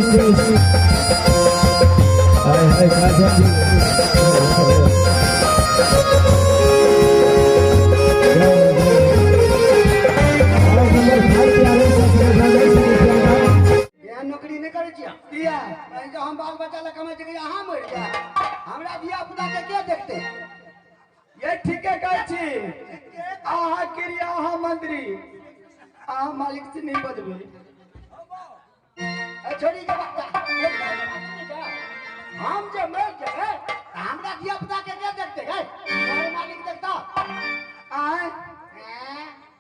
हाय हाय काजल जी। Number 5 पे आवे यहाँ नौकरी नहीं करै छियै। किया? कहीं जो हम बाल बच्चा लए कमाइ छियै, अहाँ मरि जाय, हमरा धिया पुता के के देखतै? ये ठीके कहै छी अहाँ। क्रिया अहाँ मंत्री, अहाँ मालिक से नहीं बजबै। ए छोड़ी के बच्चा, हम जे मरि जेबै तऽ हमरा धिया पुता के के देखतै? गै तोहर मालिक देखता? आय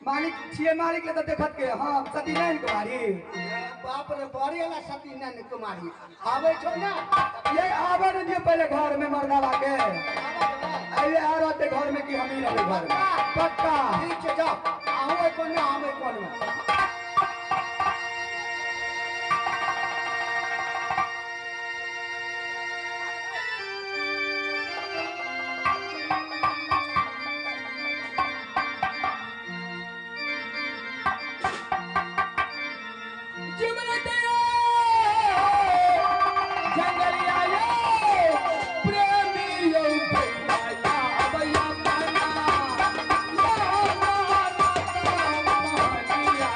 मालिक छियै, मालिक ले तऽ देखत के हम सतीनारायण कुमारी। बाप रे, बड़े वाला सतीनारायण कुमारी आबै छौ ने? ये आबे न दियो पहले घर में मर्दावा के। अरे आ रहते घर में कि हम ही रहबे घर में पक्का। ठीक छै, जाओ, अहूँ ओहि कोनमे, हम ओहि कोनमे। जंगलिया ये प्रेमी यो भैया भैया माना यो माना मोहनिया।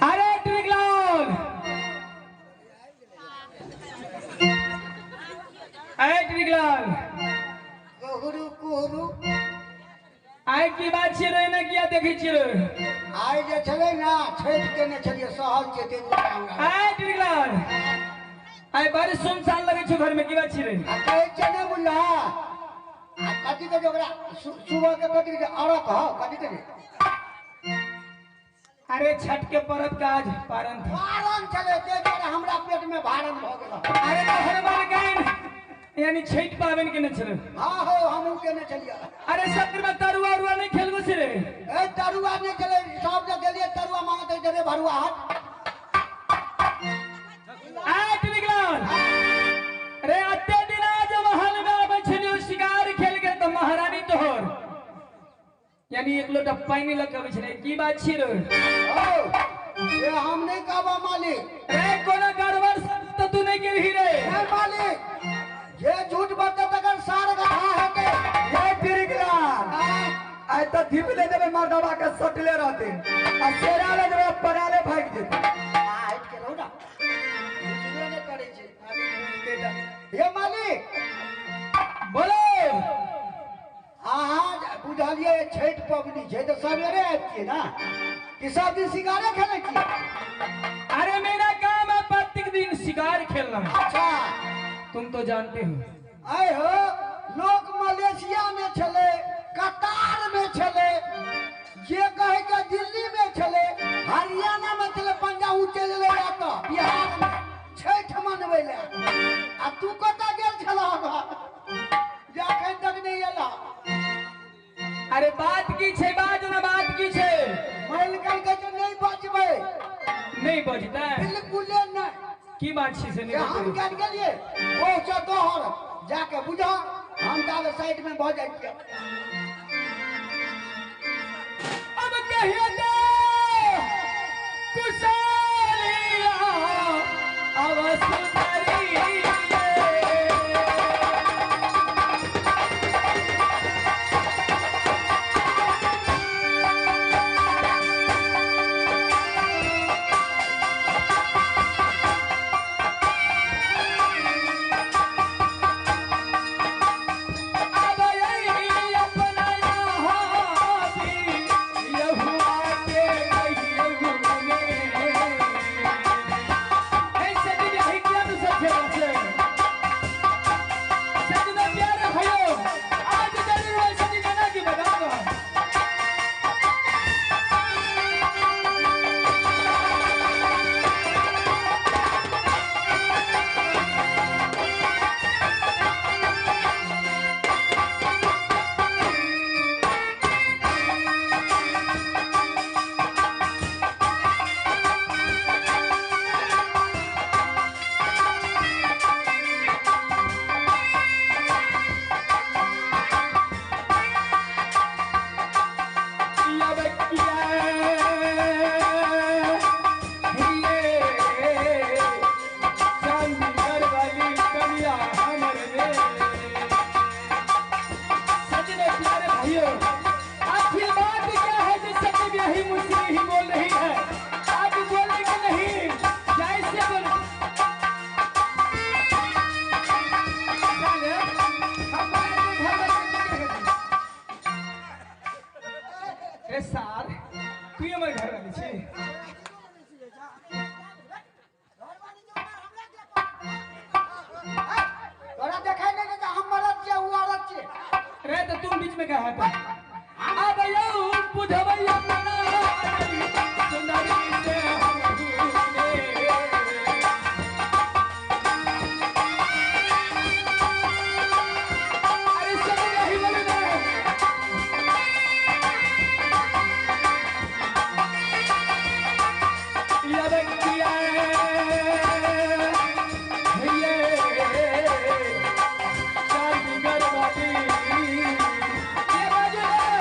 अरे ट्रिकलाल, अरे ट्रिकलाल। कोहरू कोहरू। आइ की बात छियै रे, एना किया देखै छियै रे? आइ जे छलै ने, छठि केने छलियै, सहल छियै, ताहि दुआरे हमरा। आइ ट्रिकलाल, आइ बड़ी सुनसान लगै छौ घर में, की बात छियै रे? आ कहै छियै ने बुझला, आ कथी कहै छै ओकरा, सुबह के कथी कहै छै, अरक हौ, कथी कहै छै? अरे छठ के पर्व का आज पारन था। भारण छलै, ताहि दुआरे हमरा पेट में भारण भऽ गेल। अरे तोहर मालकाइन यानी छठ पाबनि केने छलै। हाँ हो, हमहूँ केने छलियै। अरे सत्र में तरुआ उरुआ नहीं खेलबो से रे? ए तरुआ नहि छलै, सब जगह गेलियै तरुआ मांगते रे भरुआ हट। आय ट्रिकलाल रे, अत्ते दिन आज महल में आबै छलियो शिकार खेल के, तऽ महारानी तोहर कनी एक लोटा पानी लग के छले की बात छी रे? ओ ये हम नहीं कहबा मालिक। रे कोनो गड़बड़ सब तो तू नहीं गेलही रे। नहीं मालिक, जे झूठ बजते तकर सार गधा हेतै। ये तिरगलाल आइ त धीप ले देबे मर्दबा के सटले रहते आ सेरा ले देबे पराले भागि जेते। आ हट के रहू ना, बुझबे नहीं करै छै। ये मालिक बोलो। अहाँ बुझलियै छठि पबनी छै तऽ सवेरे आबि छियै ना कि सब दिन शिकारे खेलै छियै? अरे मेरा काम है प्रत्येक दिन शिकार खेलना। अच्छा तुम तो जानते हो। आइ हो लोक मलेशिया में छलै, कतार में छलै, जे कहै के दिल्ली में छलै, हरियाणा में छलै, पंजाब उ चलि गेलै एतऽ बिहार में छठि मनबै लए। आ तू कतऽ गेल छलह जे अखन तक नहि एलह? अरे बात की छै बाज ना, बात की छै? मालिकन कहै छै नहि बचबै। नहीं बजतै? बिल्कुले नहि। की बात छै से नहीं हम बजतै? केन गेलियै पहुँच तोहर जाके बुझ, हम ताबे साइड में भऽ जाइ छियै। अब कहियो तो कुशलिया अब सुंदरी। अब यही अपना यहाँ भी यहुआ के कहियो ने। ऐसे दिन यही किया तू सब खेला से। सजना प्यारे भाइयों, आज जरूर वैसे दिन आना की बताऊंगा। आखिर बात क्या है जो सत्य ब्याही मुझसे ही बोल रही है? आप बोलेंगे नहीं, जैसे बोल। रे सार तू हमर घर वाली छी? तोरा देखाइ नहि देतै हम मरद छियै उ औरत छियै। रे तो तुम बीच में कहा था? अब यौ बुझबै अपना सुंदरी से हम भूले। अरे सब यही बोले ना। या बच्चिया ये चांदीगढ़ वाली ये बाजू है।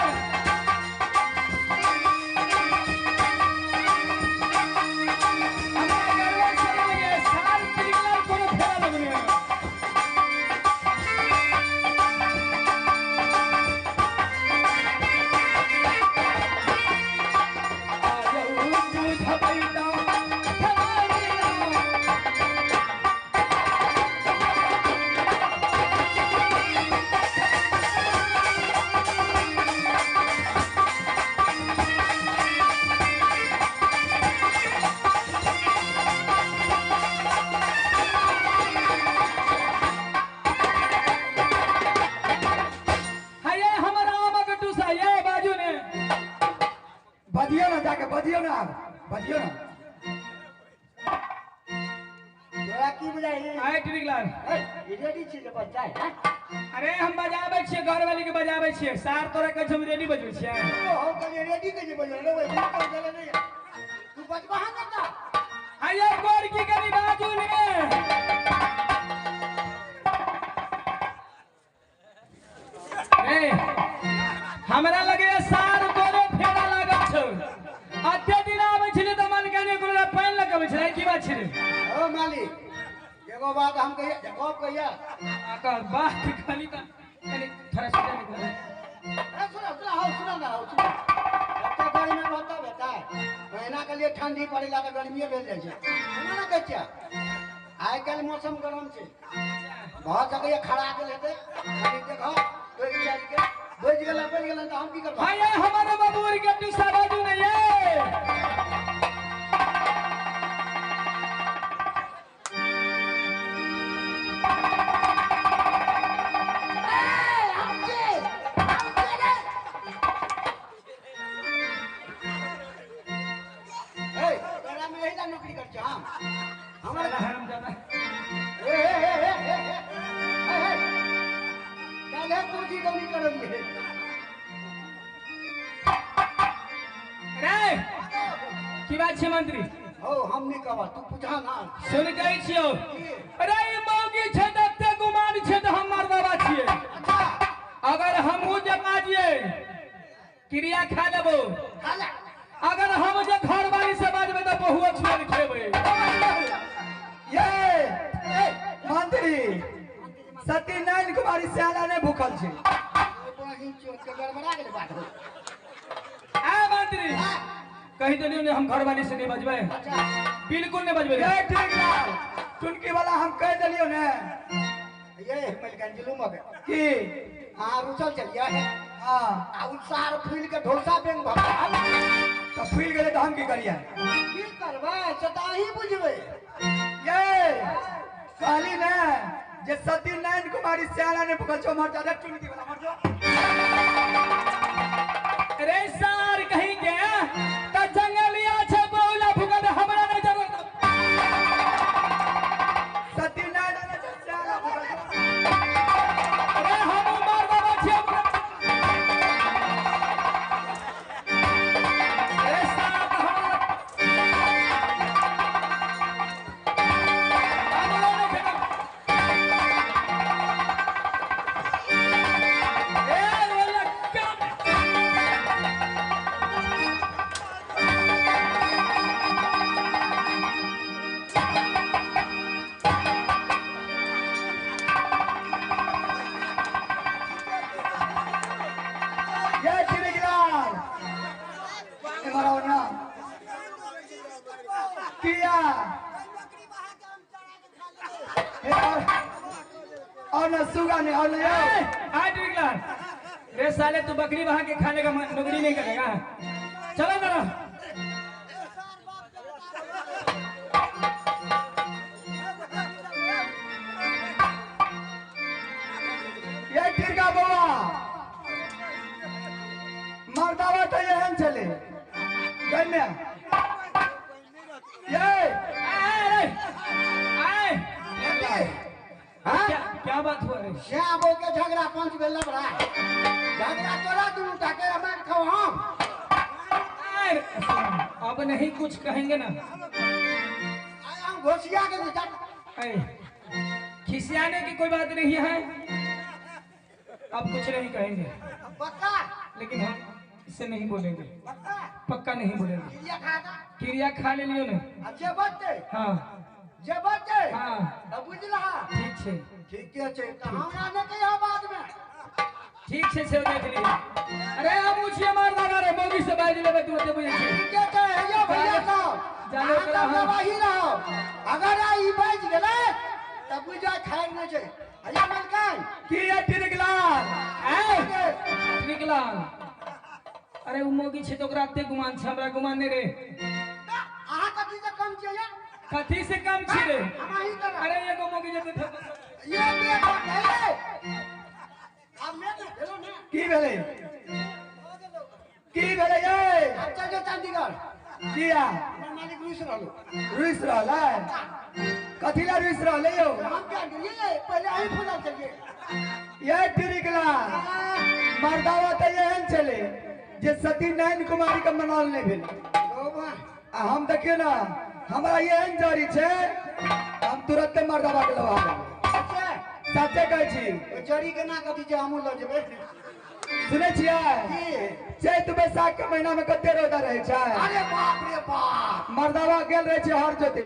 हमरा गरबा चला गया साल पिघलल कोनो फेरा लगने। आजऊ बुझबैता खबारिया। हये हमर आमक टूसा ये बाजू ने। बजियो ना जाके, बजियो ना आब, बजियो ना। तोरा की बुझाइ? आय टिकलाल। रेडी छी जे बस जाइ? हैं? अरे हम बजाबै छियै, घर वाली के बजाबै छियै। सार तोरा कहै छै हम रेडी बजबै छियै। ओ हम कहलियै रेडी के जे बजल रे, भाई तू चले नहीं तू बजबा ना त। हये गोरकी कनी बाजू ने। ए हमरा लगे सार। की बात छै रे? ओ मालिक एगो बात हम कहिया गप कहिया आकर बात खाली त कनी थोड़ा सुना ने। ए सुना सुना हो सुना ना हो सुना। एते गर्मी में रहता बेटा महीना के लिए ठंडी पड़ेला त गर्मीए भेल जाइ छै। सुना ना कच्चा आइ काल्हि मौसम गरम छै भऽ सकैए खड़ा गेल हेतै खाली देखो तोड़ि चालि के बजि गेलै तऽ हम की करबै? भाई हमारे बाबूर के दूसरा बाजू नहीं है। नौकरी कर हम हमारा हराम जाता ए ए ए ए ए काले कुर्सी दौनी करलिए रे। की बात छै मंत्री? हो हम नहीं कहबा तू पूछा ना। सुन कहै छियौ अरे ई मौगी छै त एते गुमान छै त हम मर्दाबा छियै। अच्छा अगर हमहू जे बाजियै क्रिया खा लेबो। खा ले। अगर हम जे घरवाली से बाजबै त बहुआ छुअल खेबै। ये मंत्री सत्यनारायण कुमारी श्याला ने भूखल छै। गड़बड़ा गेलै बात। आ मंत्री कहि देलियौ ने हम घरवाली से नहीं बजबै। अच्छा बिल्कुल नहीं बजबै। ये ठीक लाल टुनकी वाला हम कह देलियौ ने। ये मलकन जुलूम हो गया की हां रुचल चलिया है। हां आ उत्साह फूल के ढोसा बेंग भ त फूल गेलै त हम की करियै? की करबै से त अहीं बुझबै। ये कहली ने जे सत्यनारायण कुमारी श्याला ने भूखल छौ मर जा टुनकी वाला मर जा। अरे सार कहीं के त जंगलिया छै बौला भूखल हमरा नहीं जरूरत। सत्यनारायण ने श्याला भूखल छौ। अरे हम मार बाबा छियै। अरे सार त हमरा हमरा नहीं खेतम। ए बोला क्या ये चिड़ियाल इमर आओ ना किया हे और ना सुगा ने और ना आज निकला रे साले तू बकरी वहां के खाने का नौकरी नहीं करेगा। चलो जरा ये टिरका बाबा मर्दावा तो एहन चले गन्या ये आए आए हां क्या क्या बात हुआ रे? श्याम बो के झगड़ा पंच भेल बड़ा झगड़ा तोरा दुनू टा के मार खाओ हम। आए अब नहीं कुछ कहेंगे ना। आए हम घोसिया के जा। खिसियाने की कोई बात नहीं है, अब कुछ नहीं कहेंगे पक्का, लेकिन हम इससे नहीं बोलेंगे। पक्का पक्का नहीं बोलेंगे। क्रिया खा क्रिया खा ले लियो ने। अच्छा बच्चे। हाँ जे बच्चे। हाँ तब बुझला। ठीक छे ठीक छै त हमरा ने कहिया बाद में। ठीक छे से देख लियो। अरे हम उछिए मार दादा रे मौगी से बाज लेबे तू ओते बुझै छी। ठीक छै हेयो भैया साहब जानो अहाँ करा सब गवाही रहो। अगर ई बाज गेलै त बुझा खाइ नै छै। अया मलकान की ये टिरकलाल ए निकलाल। अरे उ मौगी छै त ओकरा एते गुमान छै, हमरा गुमान नै रे। अहाँ कथी से कम छियै यार? कथी से कम छी रे? हम अहीं तरह। अरे एगो मौगी जेते ये बेटा भेलै आब ने भेलो ने। की भेलै की भेलै ये? आब चल जो चंडीगढ़। किया? हमर मालिक रुस रहलो। रुस रहलै? कथी ला रुस रहलै यौ? हम क्या गेलियै पहिले अहीं फुला चलियै। ये टिरकलाल मर्दावा त एहन छलै जे सत्यनारायण कुमारी के मनाल नहीं भेल। आ हम देखियो ना हमरा एहन जड़ी छै हम तुरंते मर्दावा के लवा देबै। अच्छा सच्चे कहै छी। जड़ी के ना कथी छै हमहूँ लऽ जेबै। सुनै छियै? चैत बैसाख के महीना में कते रौदा रहै छै। अरे बाप रे बाप। मर्दावा गेल रहै छै हर जोते।